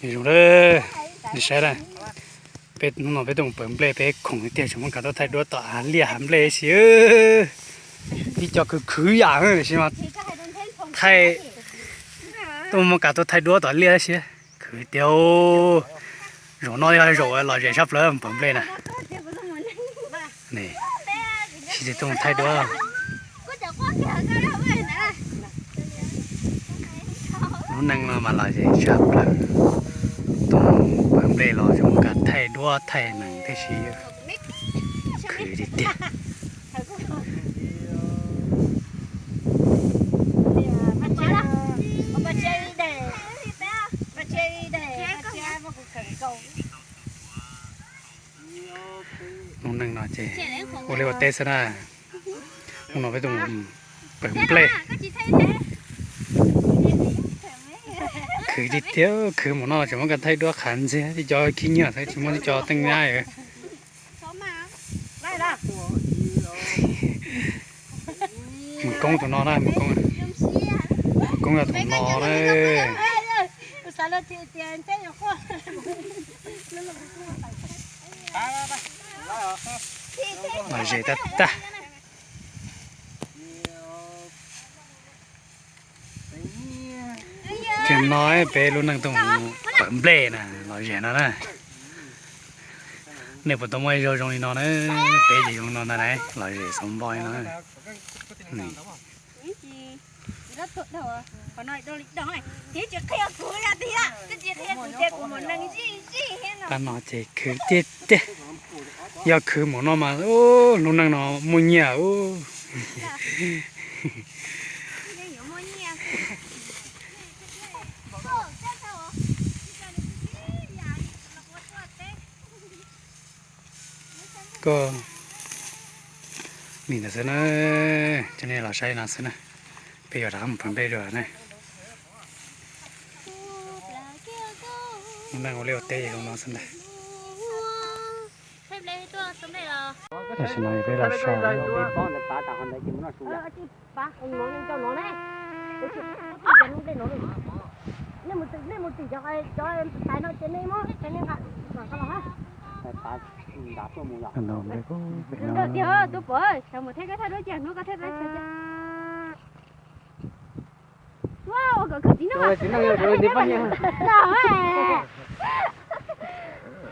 Zoo, nej saib na, peb hnub no peb tuaj mus pawv nplej, peb khoom tiag, tseem muab kav tuaj thaij duab tom hav liaj hav nplej si. Ib co khwv khwv yam sis mas thaij, tuaj muab kav tuaj thaij duab tom liaj si. Khwv tiag. Zaum no yog zaum lom zem tshaj plaws mus pawv nplej na. Sib tw tuaj mus thaij duab. Lub neej no mas lom zem tshaj plaws. Tuaj mus pawv nplej los zoo kav thaij duab thaij nees thiab si. Khwv tiag tiag. Lub neej no ces ua liaj ua teb xwb na. Hnub no peb tuaj mus pawv nplej. Khwv tiag tiag, khwv mus no tseem muab kav thaij duab qhav ntxiag, tib co khib nyiab xwb tsis muaj tib co teej nyab. Mus koob tus no na, mus koob, mus koob yog tus no na. Lom zem tag tag. Ces no peb lub neej tuaj mus pawv nplej na, lom zem no na. Nej puas tau muaj ib zaug zoo li no na? Peb ces zoo li no ntag na, lom zem xav npoj li no. Pab no ces khwv tiag tiag, yog khwv mus no mas lub neej no muaj nyiaj. Koj nim ntawd xwb na, cov nej los saib no xwb na, peb yuav rov qab mus pawv nplej dua na. Lub neej ua liaj ua teb zoo no xwb ntag. Tam sim no peb los so.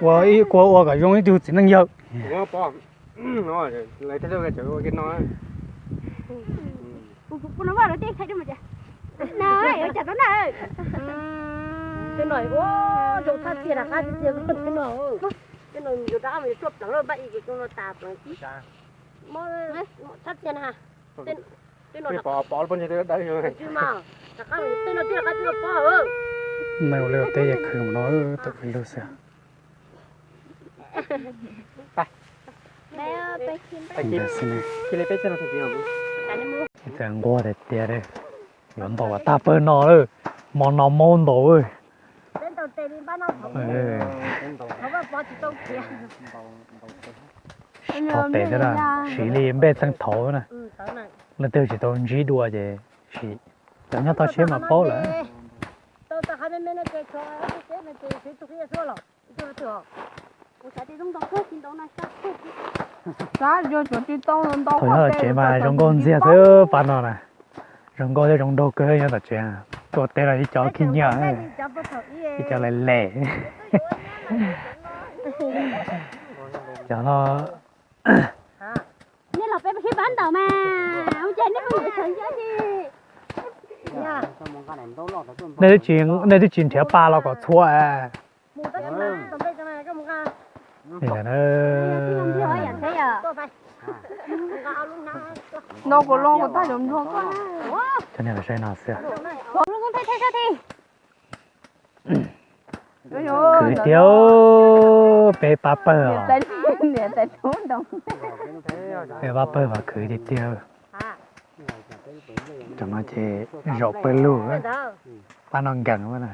Ua ib kua ua kom zoo ib tug txiv neej yawg. Neeg ua liaj ua teb ces khwv mus no tawm pes lug xwb. Ntawd xwb ne. Ib txawm nquag tiag tiag li, yuav ntaus kom tag pawg no lawm, hmo no maub ntaus. Thov tes xwb na, siv li npej txheej thaud na. Leej twg tsis tau ntsib dua ces siv, cov nyob toj siab mas paub lawm. Thaum nyob tom tsev mas zoo nkauj ntxiag xwb pab no na. Zoo nkauj thiab zoo nraug kawg nyob tom tsev. Tuaj teb los ib co khib nyiab, ib co lem lem. Cov no. Nej los peb sib pab ntaus mas, ua cas nej pheej yuav tshav ntsib li? Nej twb tsis nrhiav pa los kom txhua. Li ntawd na. No kuv lo kuv tag cov npluag koj. Cov niag saib no xwb. Khwv tiag, peb pab pawg os. Peb pab pawg mas khwv tiag tiag. Cov no ces zaum pawg lug, pab no nkees na.